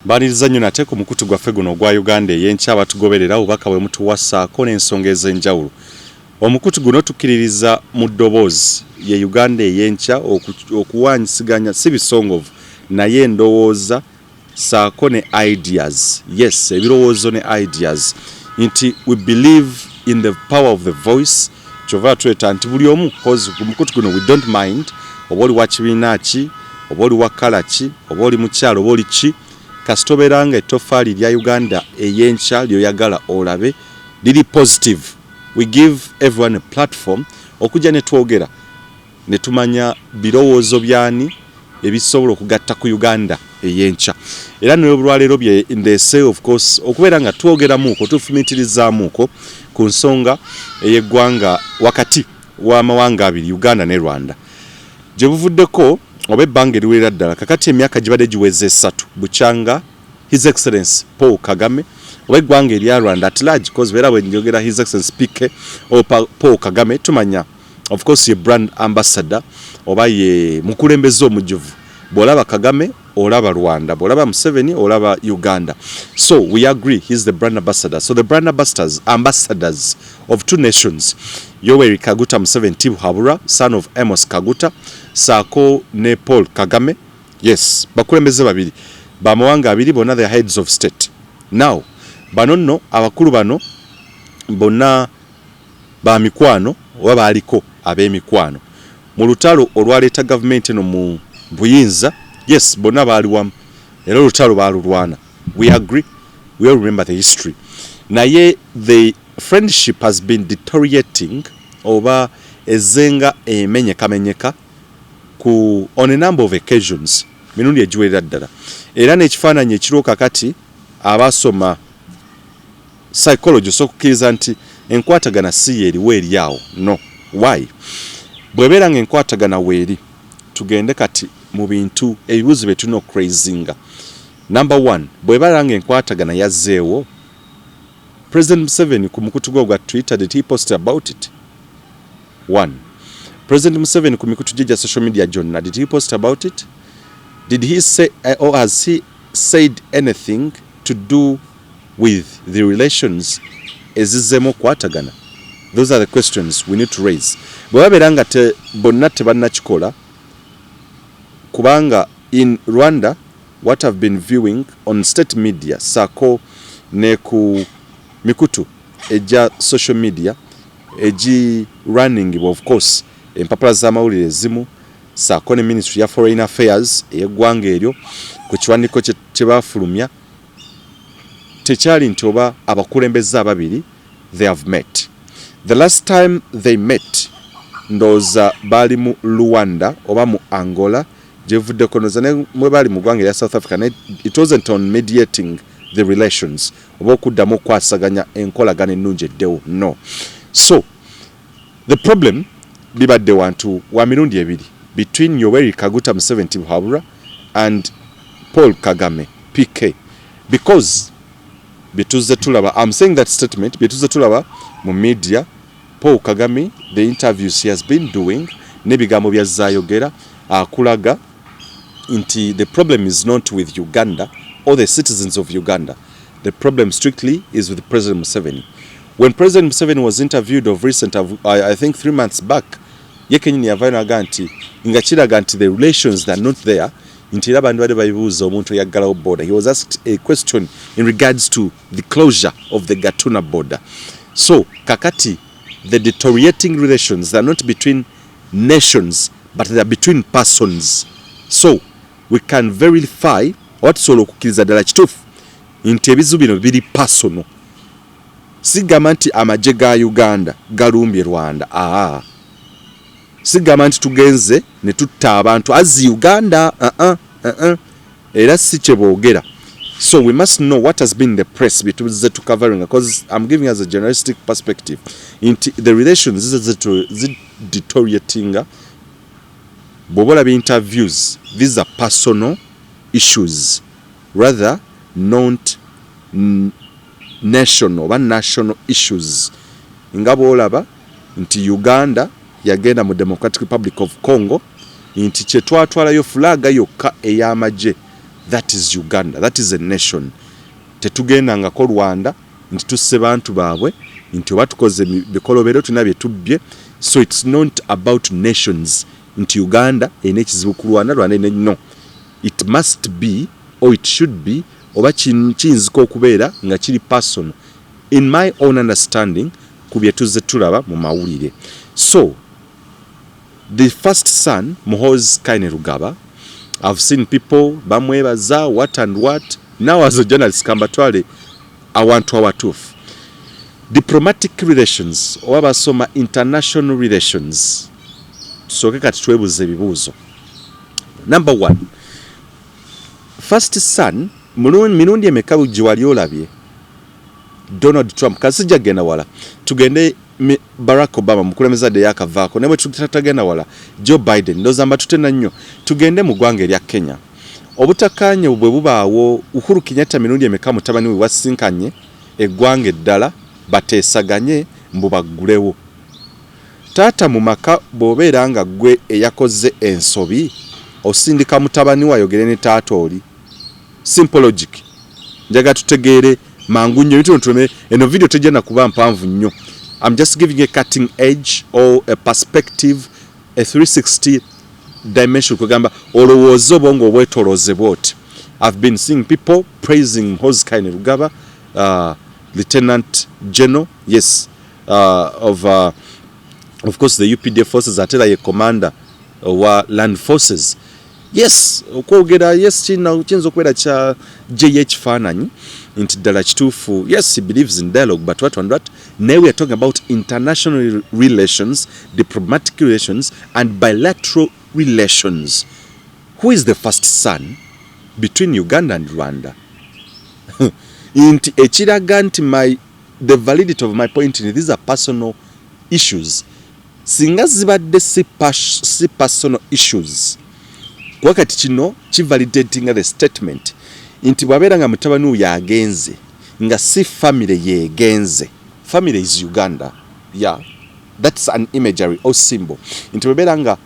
Mbaniriza nnyo nate ku mukutu gwaffe guno ogwa Uganda ey'enkya, abatugoberera, obubaka bwe mutuwasaako n'ensonga ez'enjawulo. Omukutu guno tukkiririza mu ddoboozi ye Uganda ey'enkya okuwaanyisiganya si bisongovu naye endowooza saako ne ideas. Yes, ebirowoozo ne ideas, nti we believe in the power of the voice. Kyova tuleeta nti buli omu, cause ku mukutu guno we don't mind oba oli wa kibiina ki, oba oli wa colour ki, oba oli mukyalo, oba oli ki, kasita obeera nga ettoffaali lya Uganda ey'enkya lyoyagala olabe liri positive. We give everyone a platform okujja ne twogera ne tumanya birowoozo byani ebisobola okugatta ku Uganda ey'enkya. Era n'olwaleero bye ndeese, of course, okubeera nga twogeramuuko, tufumiitirizaamuuko ku nsonga ey'eggwanga wakati w'amawanga abiri, Uganda ne Rwanda. Gye buvuddeko oba ebbanga eriwerera ddala kakati, emyaka gibadde giweza 3 bukyanga His Excellence Paul Kagame oba eggwanga erya Rwanda at large, cause beera bwe njogera His Excellence PK oba Paul Kagame, tumanya of course ye brand ambassador oba ye mukulembeze omujuvu. Bw'olaba Kagame olaba Rwanda, bw'olaba Museveni olaba Uganda. So we agree he's the brand ambassador. So the brand ambassadors of two nations, Yoweri Kaguta Museveni Tibuhaburwa, son of Amos Kaguta, saako ne Paul Kagame, yes, bakulembeze babiri bamawanga abiri, bonna the heads of state. Now bano nno abakulu bano bonna ba mikwano oba baaliko ab'emikwano mu lutalo olwaleeta gavumenti eno mu buyinza. Yes, bonna baali wamu era olutalo baalulwana. We agree, we all remember the history. Naye the friendship has been deteriorating oba ezenga emenyekamenyeka ku on a number of occasions, mirundi egiwerera ddala. Era n'ekifaananyi ekiriwo kakati, abasoma psychology osobola okukkiriza nti enkwatagana si yeeriwo eri awo. No why? Bw'ebeera nga enkwatagana weeri, tugende kati mu bintu ebibuuzo bye tulina okuraisinga. Number one, bw'ebeera nga enkwatagana yazzeewo, President Museveni ku mukutu gwe ogwa Twitter, did he post about it? One, President Museveni ku mikutu gye gya social media gyonna, did he post about it? Did he say or has he said anything to do with the relations ezizzeemu okukwatagana? Those are the questions we need to raise. Bwe babeera nga bonna tebannakikola, kubanga in Rwanda, what I've been viewing on state media saako ne ku mikutu ejja social media egi running, of course empapula z'amawulire ezimu saako ne Ministry ya Foreign Affairs ey'eggwanga eryo, ku kiwandiiko kye bafulumya tekyali nti oba abakulembeze ababiri they have met. The last time they met, ndowooza baali mu Luanda oba mu Angola gyevuddeko, ndowooza ne mwe baali mu ggwanga erya South Africa, naye it wasn't on mediating the relations oba okuddamu okwasaganya enkolagana ennungi eddewo, no. So the problem bibadde wantu wa mirundi ebiri between Yoweri Kaguta Museveni Tibuhaburwa and Paul Kagame PK, because byetuzze tulaba, I'm saying that statement, byetuzze tulaba mu media, Paul Kagame, the interviews he has been doing n'ebigambo byazzaayogera akulaga nti the problem is not with Uganda or the citizens of Uganda. The problem strictly is with President Museveni. When President Museveni was interviewed of recent, I think 3 months back, ye kenyini yavayo naga nti nga kiraga nti the relations are not there, nti era abantu badde babibuuza omuntu eyaggalawo border. He was asked a question in regards to the closure of the Gatuna border. So kakati the deteriorating relations are not between nations, but they are between persons. So we can verify oba tusobola okukkiriza ddala kituufu nti ebizibu bino biri personal. Sigamba nti amagye ga Uganda galumbye Rwanda. Aa, sigamba nti tugenze ne tutta abantu as Uganda. Uh -uh. Era si kye boogera. So we must know what has been the press byetuze tucovering, because I'm giving us a journalistic perspective nti the relations zideterioratinga. Bw'oba olaba interviews, these are personal issues rather not national oba national issues, nga bw'olaba nti Uganda yagenda mu Democratic Republic of Congo, nti kyetwatwalayo flag yokka ey'amagye. That is Uganda, that is a nation. Tetugendangako Rwanda nti tusse bantu baabwe, nti oba tukoze bikolobero, tulina bye tubbye. So it's not about nations, nti Uganda erina ekizibu ku Rwanda, Rwanda erina. No, it must be or it should be, oba kiyinzika okubeera nga kiri personal, in my own understanding, ku bye tuzze tulaba mu mawulire. So the first son, Muhoozi Kainerugaba, I've seen people bamwebaza, what and what. Now, as a journalist, kambatwale awantu awatuufu. Diplomatic relations, oba basoma international relations, tusooke kati twebuuza ebibuuzo. Number one, first son, mirundi emeka gye wali olabye Donald Trump? Kasijja genda wala, tugende Barack Obama, mukulembeze adde yakavaako, naye bwe tutagenda wala, Joe Biden, ndowooza mbatutena nnyo. Tugende mu ggwanga erya Kenya, obutakkaanya bwe bubaawo, Uhuru Kenyatta mirundi emeka mutabani we wasinkanye eggwanga eddala bateesaganye mbu baggulewo? Taata mu maka, bw'obeera nga ggwe eyakoze ensobi, osindika mutabani we ayogere ne taata oli. Simple logic. Njagala tutegeere mangu nnyo ebintu tuleme. Eno video tejja na kuba mpanvu nnyo. I'm just giving a cutting edge or a perspective, a 360 dimension, kwegamba olowooza obwongo obwetolooze bwoti. I've been seeing people praising Muhoozi Kainerugaba, Lieutenant General, yes, of course the UPDF forces, ate era ye commander wa land forces. Yes, okwogera, yes, kiyinza okubeera kya gyeyo ekifaananyi nti ddala kituufu, yes, he believes in dialogue, but what and what. Naye we are talking about international relations, diplomatic relations and bilateral relations. Who is the first son between Uganda and Rwanda? Nti ekiraga nti the validity of my point in these are personal issues. Singa zibadde si personal issues, kuba kati kino kivalidatinga the statement nti bw'abeera nga mutabani oyo agenze nga si family yegenze, family is Uganda. Yeah, that's an imagery or symbol, nti bwebeera nga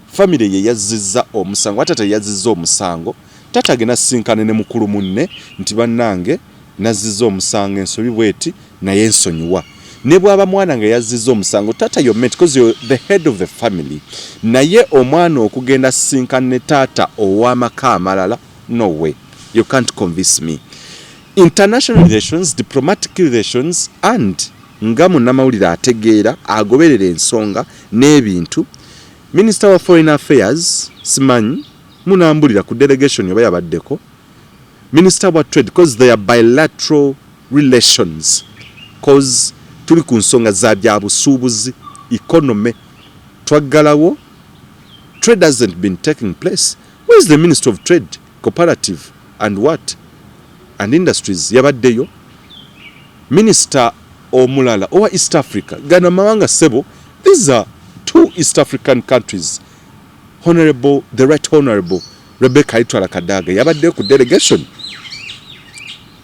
family ye yazzizza omusango, ate teyazizza omusango, taata agenda sisinkane ne mukulu munne nti bannange, nazzizza omusango, ensobi bweti, naye nsonyiwa. Ne bw'aba mwana nga yazzizza omusango, taata, you're meant, because you're the head of the family. Naye omwana okugenda sisinkana ne taata ow'amaka amalala, no way, you can't convince me. International relations, diplomatic relations, and nga munnamawulire ategeera, agoberera ensonga n'ebintu, Minister wa Foreign Affairs, simanyi munambulira ku delegation oba yabaddeko, Minister wa Trade, because they are bilateral relations, cause tuli ku nsonga za byabusuubuzi, economy twaggalawo, trade hasn't been taking place. Where is the Minister of Trade, Cooperative and what and Industries? Yabaddeyo? Minisita omulala owa East Africa, gano amawanga sebo, these are two East African countries, Honorable, the Right Honorable Rebecca Alitwala Kadaga, yabaddeyo ku delegation?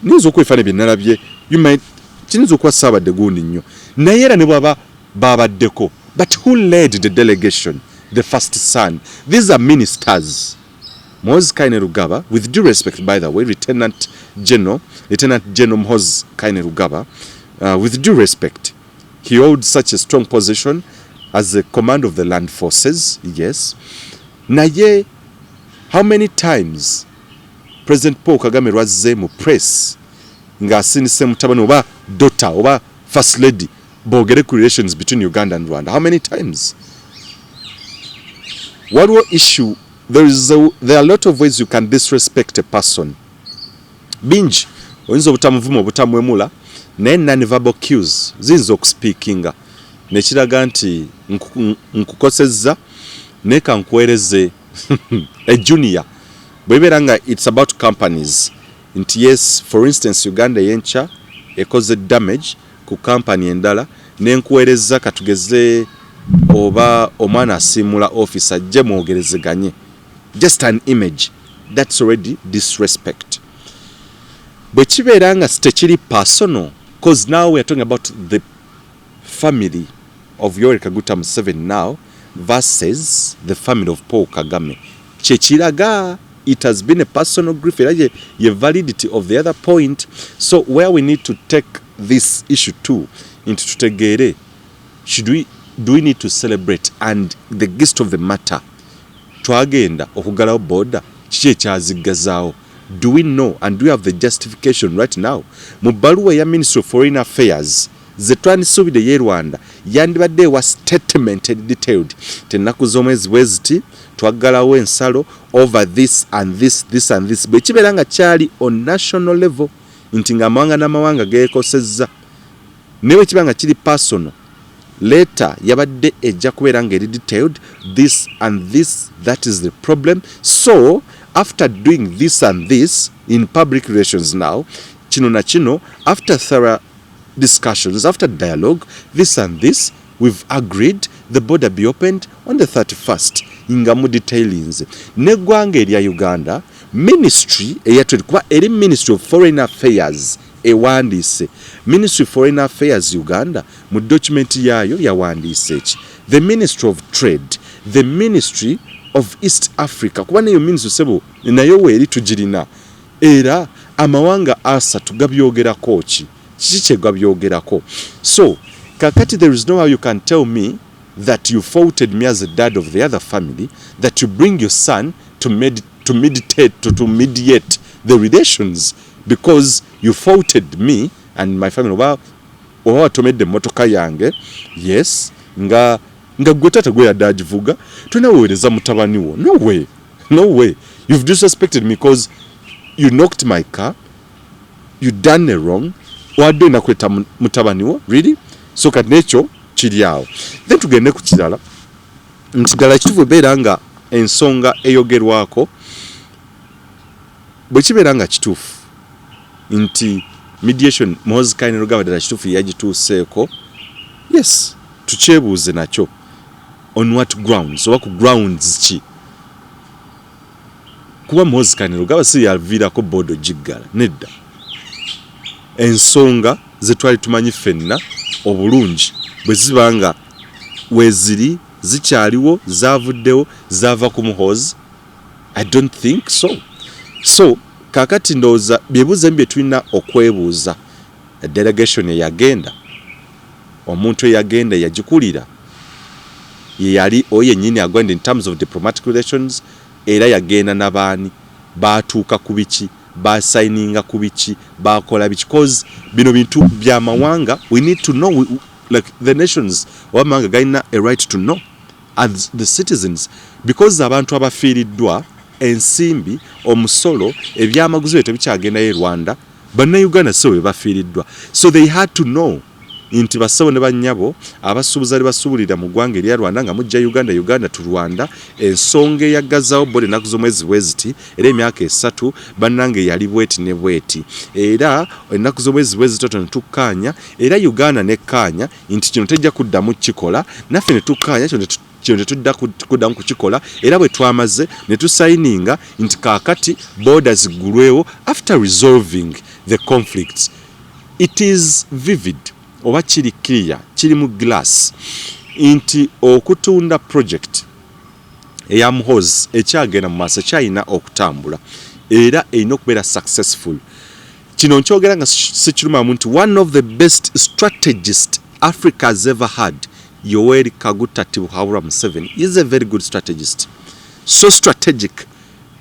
Niyinza okwefaana bye nalabye, you might, kiyinza okuba saabadde gundi nnyo, naye era ne bwaba babaddeko, but who led the delegation? The first son. These are ministers. Muhoozi Kainerugaba, with due respect, by the way, Lieutenant General Muhoozi Kainerugaba, with due respect, he holds such a strong position as the command of the land forces, yes. Naye how many times President Paul Kagame lwazze mu press ng'asindise mutabani oba daughter oba first lady boogere ku relations between Uganda and Rwanda? How many times? Waliwo issue. There are a lot of ways you can disrespect a person. Bingi oyinza obutamuvuma, obutamwemula, naye non-verbal cues ziyinza okuspeakinga nekiraga nti nkukosezza. Naye kankuweereze a junior, bwebeera nga it's about companies, nti yes, for instance, Uganda eyenkya ekoze damage ku company endala, nenkuweereza katugeze oba omwana asiimula office ajje mwogerezeganye, just an image, that's already disrespect. Bwe kibeera nga tekiri personal, cause now we are talking about the family of Yoweri Kaguta Museveni now versus the family of Paul Kagame, kyekiraga It has been a personal grief, era ye validity of the other point. So where we need to take this issue to, nti tutegeere, should we do we need to celebrate? And the gist of the matter, twagenda okuggalawo border, kiki ekyaziggazaawo? Do we know and do we have the justification right now? Mu bbaluwa eya Ministry of Foreign Affairs ze twandisuubidde ye Rwanda, yandibadde ewa statement detailed ti ennaku z'omwezi bwe ziti twaggalawo ensalo over this and this, this and this. Bwe kibeera nga kyali on national level, nti ng'amawanga n'amawanga geekosezza, naye bwe kiba nga kiri personal letter, yabadde ejja kubeera ng'eri detailed, this and this, that is the problem. So after doing this and this in public relations, now kino na kino, after thorough discussions, after dialogue, this and this, we've agreed the border be opened on the 31st, nga mu detailinze. Neggwanga erya Uganda, ministry eya trade, kuba eri Ministry of Foreign Affairs ewandiise, Ministry of Foreign Affairs Uganda mu document yaayo yawandiise eki? The Ministry of Trade, the Ministry of East Africa, kuba neyo ministry sebo nayo weeri tugirina. Era amawanga 3 gabyogerako ki? Kiki kye gabyogerako? So kakati there is no how you can tell me that you faulted me as a dad of the other family, that you bring your son to meditate, to mediate the relations because you faulted me and my family. Oba watomedde emmotoka yange, yes, nga gwe taata gwe yadde agivuga, tonaweereza mutabani wo. No way, no way. You've disrespected me because you knocked my car, you done a wrong. Wadde olina kuleeta mutabani wo, really? So kati nekyo kiri awo. Then tugende ku kirala, nti ddala kituufu ebeera nga ensonga eyogerwako, bwe kibeera nga kituufu nti mediation Muhoozi Kainerugaba ddala kituufu yagituuseeko, yes, tukyebuuze nakyo, on what grounds, oba ku grounds ki? Kuba Muhoozi Kainerugaba si yaviirako border giggala, nedda. Ensonga ze twali tumanyi ffenna obulungi bwe ziba nga weeziri zikyaliwo, zavuddewo, zaava ku Muhoozi? I don't think so. So kakati ndowooza byebuuzo ebimu bye tulina okwebuuza. Delegation eyagenda, omuntu eyagenda yagikulira ye yali oyo yennyini agwanda in terms of diplomatic relations? Era yagenda nabaani? Batuuka ku biki? Basayininga ku biki? Bakola biki? 'Cause bino bintu byamawanga, we need to know. Like the nations oba amawanga galina a right to know as the citizens, because abantu abafiiriddwa ensimbi, omusolo, ebyamaguzi bye tebikyagendayo e Rwanda, Bannayuganda si bwe bafiiriddwa. So they had to know nti bassebo ne bannyabo abasuubuzi ali basuubulira mu ggwanga erya Rwanda nga mujja Uganda, Uganda to Rwanda, ensonga eyagazaawo border ennaku z'omwezi bwe ziti era emyaka 3, bannange, yali bweti ne bweti, era ennaku z'omwezi bwe zito ne tukkaanya, era Uganda nekkaanya nti kino tejja kuddamu kukikola, naffe ne tukkaanya kino tetudda kuddamu kukikola, era bwe twamaze ne tusayininga nti kaakati border ziggulwewo after resolving the conflicts. It is vivid, oba kiri clear, kiri mu glass nti okutunda project eya Muhoozi ekyagenda mu maaso, ekyalina okutambula, era erina okubeera successful. Kino nkyogera nga sikirumamu nti one of the best strategist Africa has ever had, Yoweri Kaguta Tibuhaburwa Museveni, is a very good strategist, so strategic.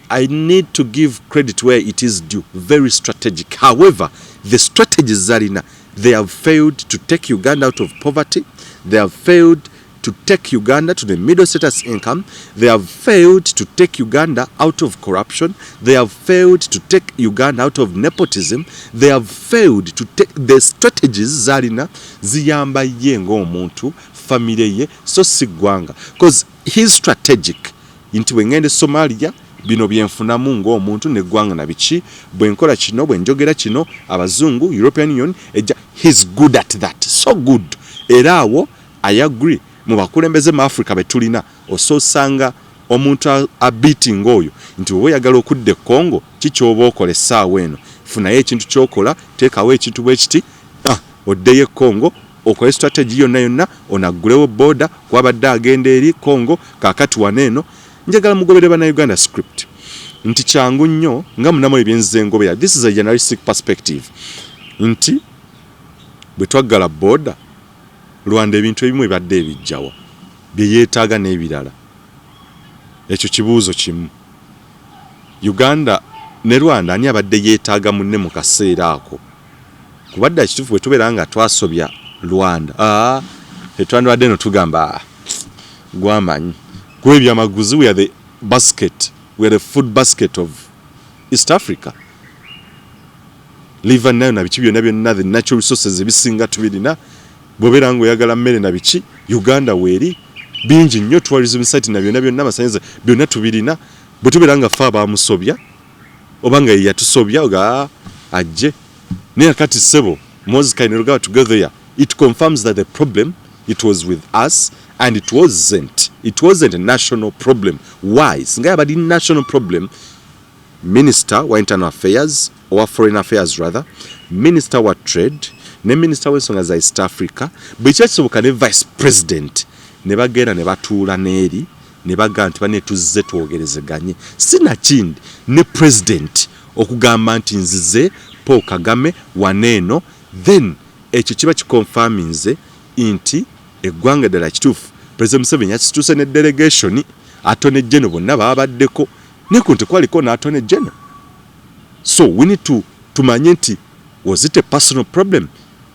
I need to give credit where it is due, very strategic. However, the strategies zalina, they have failed to take Uganda out of poverty. They have failed to take Uganda to the middle status income. They have failed to take Uganda out of corruption. They have failed to take Uganda out of nepotism. They have failed to take the strategies zalina ziyamba ye ng'omuntu, famire ye, so si ggwanga. Because he's strategic nti bwe ngenda e Somalia, bino byenfunamu ng'omuntu neggwanga na biki, bwe nkola kino, bwe njogera kino, abazungu, European Union ejja. He's good at that, so good. Era awo I agree, mu bakulembeze mu Africa be tulina, osoosanga omuntu abeating oyo nti bw'oba oyagala okudda e Congo, kikyoba okola essaawa eno, funayo ekintu kyokola, teekawo ekintu bwe kiti, oddeyo e Congo, okole strategy yonna yonna, onaggulewo border kwabadde agenda eri Congo. Kaakati wano eno njagala mugobere, Bannayuganda, script. Nti kyangu nnyo nga munamu ebyenzize ngobera, this is a journalistic perspective, nti bwe twaggala border, Rwanda ebintu ebimu ebadde ebijjawa bye yeetaaga n'ebirala? Ekyo kibuuzo kimu. Uganda ne Rwanda, ani abadde yeetaaga munne mu kaseera ako? Kuba ddala kituufu, bwe tubeera nga twasobya Rwanda, aa tetwandibadde no tugamba gwamanyi kuba ebyamaguzi, we are the basket, we are the food basket of East Africa. River Nile na biki byonna byonna, the natural resources ebisinga tubirina. Bw'obeera ng'oyagala mmere na biki, Uganda weeri bingi nnyo, tourism site na byonna byonna, amasanyalaze, byonna tubirina. Bwe tubeera nga ffe abamusobya oba nga ye yatusobya, oga ajje. Naye kati ssebo Muhoozi Kainerugaba to go there, it confirms that the problem, it was with us and it wasn't a national problem. Why? Singa yabadde national problem, minister wa internal affairs, owa foreign affairs rather, minister wa trade ne minister w'ensonga za East Africa, bwe kiba kisoboka ne vice president, ne bagenda ne batuula n'eri ne bagamba nti, "Bane, tuzze twogerezeganye." Sinakindi ne president okugamba nti, "Nzize Paul Kagame waneeno," then ekyo kiba kiconfirminze nti eggwanga ddala kituufu President Museveni yakituuse ne delegation. Attorney General bonna babaddeko, neko tekwaliko n'Attorney General. So we need to tumanye nti was it a personal problem?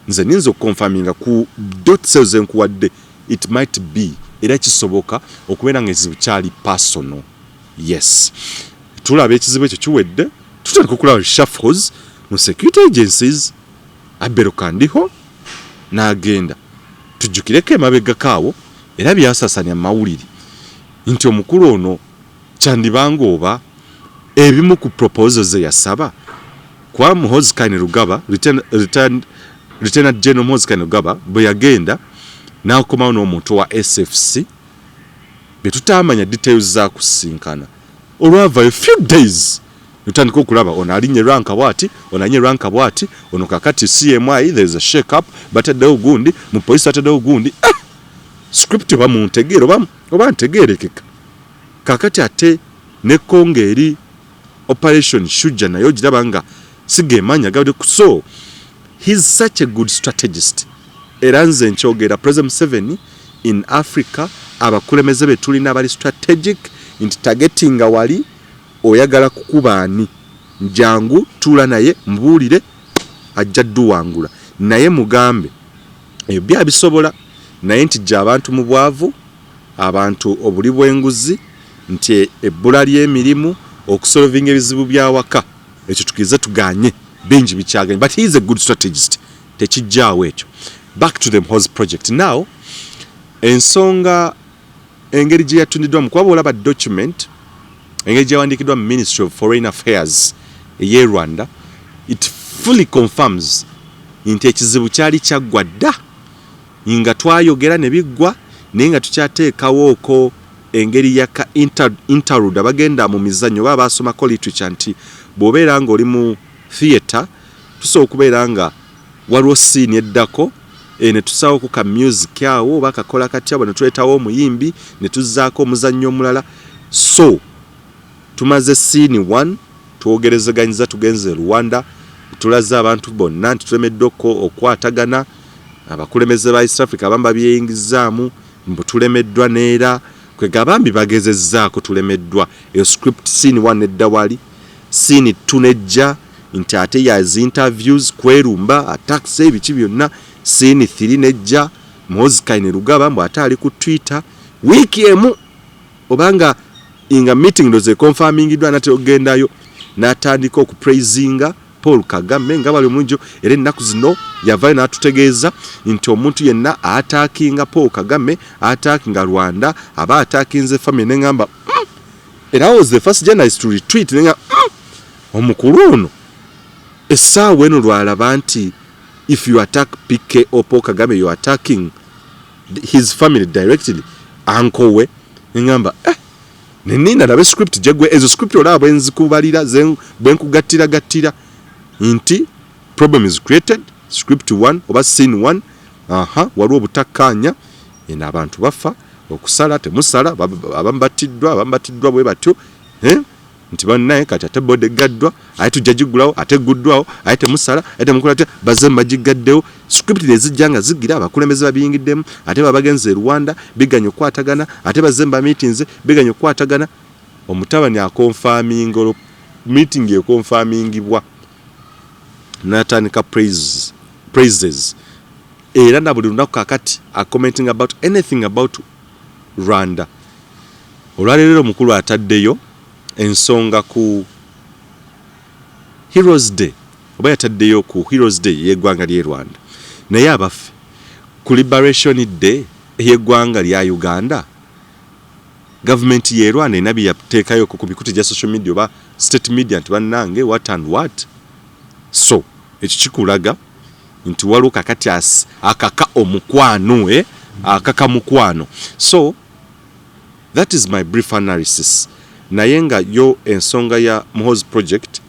Nze ninza okuconfirminga ku dots ezo nkuwadde, it might be, era kisoboka okubeera nga ekizibu kyali personal. Yes, tulaba ekizibu ekyo kiwedde, tutandika okulaba shuffles mu security agencies. Abel Kandiho n'agenda. Tujjukireko emabegako awo era byasasanya mawulire nti omukulu ono kyandibanga oba ebimu ku proposals ze yasaba kwa Muhoozi Kainerugaba, Lieutenant General Muhoozi Kainerugaba, bwe yagenda n'akomawo n'omuntu wa SFC bye tutaamanya details za kusinkana. Olwavayo few days, notandika okulaba ono alinye rank bwati, ono alinye rank bwati, ono kakati CMI there is a shake up, bataddewo gundi mu police, bataddewo gundi. Script oba muntegeere oba ntegeerekeka. Kakati ate ne Congo eri Operation Shujja, naye ogiraba nga sigemanya gabadde. So he's such a good strategist. Era nze nkyogera, President Museveni, in Africa abakulembeze be tulina bali strategic, nti targetinga wali oyagala kukuba ani, njangu tuula naye mubuulire, ajja dduwangula. Naye mugambe ebyo byabisobola, naye nti jja abantu mu bwavu, abantu obuli bw'enguzi, nti ebbula ly'emirimu, okusolvinga ebizibu by'awaka, ekyo tukirize tuganye, bingi bikyaganye, but he is a good strategist, tekijjaawo ekyo. Back to the Muhoozi project now. Ensonga engeri gye yatundiddwa mu kuba olaba document engeri gye yawandiikiddwa mu Ministry of Foreign Affairs ey'e Rwanda, it fully confirms nti ekizibu kyali kyaggwa dda, nga twayogera ne biggwa, naye nga tukyateekawooko engeri ya ka interlude. Abagenda mu mizannyo oba abasomako literature, nti bw'obeera ng'oli mu theatre, tusobola okubeera nga waliwo scene eddako, ne tusaawo ka music awo oba kakola katya, ne tuleetawo omuyimbi ne tuzzaako omuzannyo omulala. So tumaze scene 1, twogerezeganyiza, tugenze Rwanda, tulaze abantu bonna nti tulemeddwa okukwatagana, abakulembeze ba East Africa abamu babyeyingizaamu mbu tulemeddwa, neera kwega abambi bagezezzaako, tulemeddwa. Eyo script scene 1 nedda wali. Scene 2 nejja nti ate yazi interviews, kwerumba, attacks, ebiki byonna. Scene 3 nejja Muhoozi Kainerugaba mbu ate ali ku Twitter wiiki emu obanga nga meeting ndoze confirmingiddwa, natera okugendayo, n'atandika okupraisinga Paul Kagame nga bali omunjo. Era ennaku zino yavayo n'atutegeeza nti omuntu yenna attackinga Paul Kagame, attackinga Rwanda, aba attackinze family. Neŋŋamba, Era I was the first journalist to retweet. Neŋŋamba, omukulu ono essaawa eno lwalaba nti if you attack PK or Paul Kagame, you are attacking his family directly, uncle we. Neŋŋamba, eh, neninda ndabe script gyegwe. Ezo script olaba bwenzikubalira, bwenkugattira nti problem is created, script 1 oba scene 1. Aha, waliwo obutakkaanya eno, abantu bafa okusala temusala, abamu battiddwa, abamu battiddwa bwe batyo, eh? Nti bannaye kati ate border eggaddwa, ate tujja giggulawo, ate egguddwawo, ate temusala, ate temukola tya, bazze bagiggaddewo. Script nezijja nga zigira abakulembeze babiyingiddemu, ate baba bagenze e Rwanda biganye okukwatagana, ate bazze mu bameetinze biganye okukwatagana. Omutabani aconfirminga, olwo meeting econfirmingibwa n'atandika praises, era na buli lunaku kakati acommenting about anything about Rwanda. Olwaleero omukulu ataddeyo ensonga ku Heroes Day, oba yataddeyo ku Heroes Day ey'eggwanga ly'e Rwanda, naye abaffe ku Liberation Day ey'eggwanga lya Uganda, gavumenti y'e Rwanda erina bye yateekayo ku mikutu egya social media oba state media nti bannange, what and what? So ekyo kikulaga nti waliwo kakati akaka omukwano, akaka mukwano. So that is my brief analysis, naye nga yo ensonga ya Muhoozi project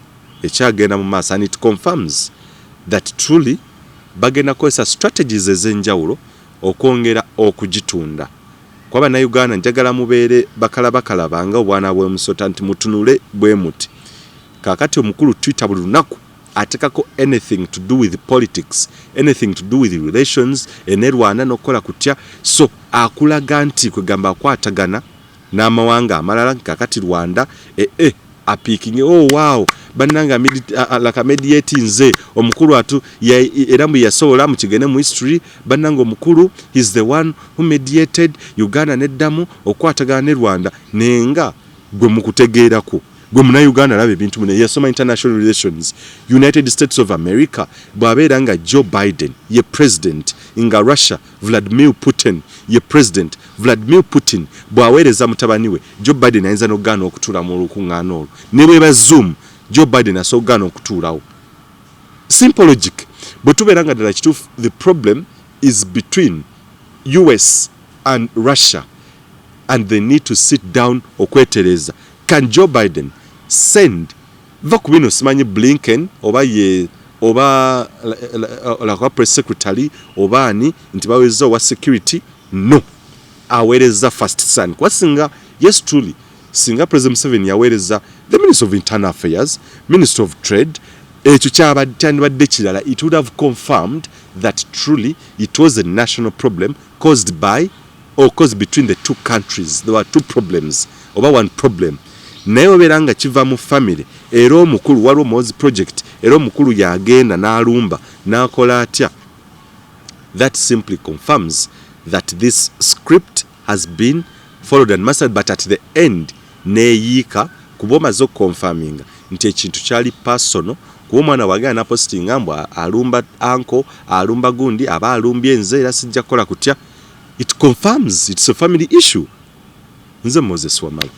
ekyagenda mu maaso, and it confirms that truly bagenda kukozesa strategies ez'enjawulo okwongera okugitunda. Kuba Bannayuganda, njagala mubeere bakalabakalaba nga obwana bw'emusota, nti mutunule bwe muti. Kaakati omukulu Twitter buli lunaku atekako anything to do with politics, anything to do with relations ene Rwanda n'okukola kutya. So akulaga nti kwegamba akwatagana n'amawanga amalala. Kakati Rwanda apickinge, "Oh wow, bannange, like mediate nze omukulu atu era mbu yasobola mukigende mu history. Bannange, omukulu is the one who mediated Uganda neddamu okukwatagana ne Rwanda." Nenga gwe mukutegeerako, gwe Munauganda alaba ebintu muno, yasoma international relations, United States of America bw'abeera nga Joe Biden ye president, nga Russia Vladimir Putin ye president, Vladimir Putin bw'aweereza mutabani we Joe Biden ayinza n'okugaana okutuula mu lukuŋŋaana olwo. Ne bweba Zoom, Joe Biden asobola okugaana okutuulawo. Simple logic. Bwe tubeera nga ddala kituufu the problem is between US and Russia and they need to sit down okwetereza, can Joe Biden send, va ku bino simanyi Blinken oba ye oba like press secretary oba ani, nti baweza owa security? No, aweereza first son. Kuba singa, yes, truly, singa President Museveni yaweereza the Minister of Internal Affairs, Minister of Trade, ekyo kyandibadde kirala. It would have confirmed that truly it was a national problem caused by or caused between the two countries. There were two problems oba one problem, naye obeera nga kiva mu family. Era omukulu waliwo Muhoozi project, era omukulu yagenda n'alumba n'akola atya. That simply confirms that this script has been followed and mastered, but at the end neeyiika kuba omaze okuconfirminga nti ekintu kyali personal. Kuba omwana wagenda napostinga mbu alumba uncle, alumba gundi, aba alumbye nze, era sijja kukola kutya. It confirms it's a family issue. Nze Moses Wamala.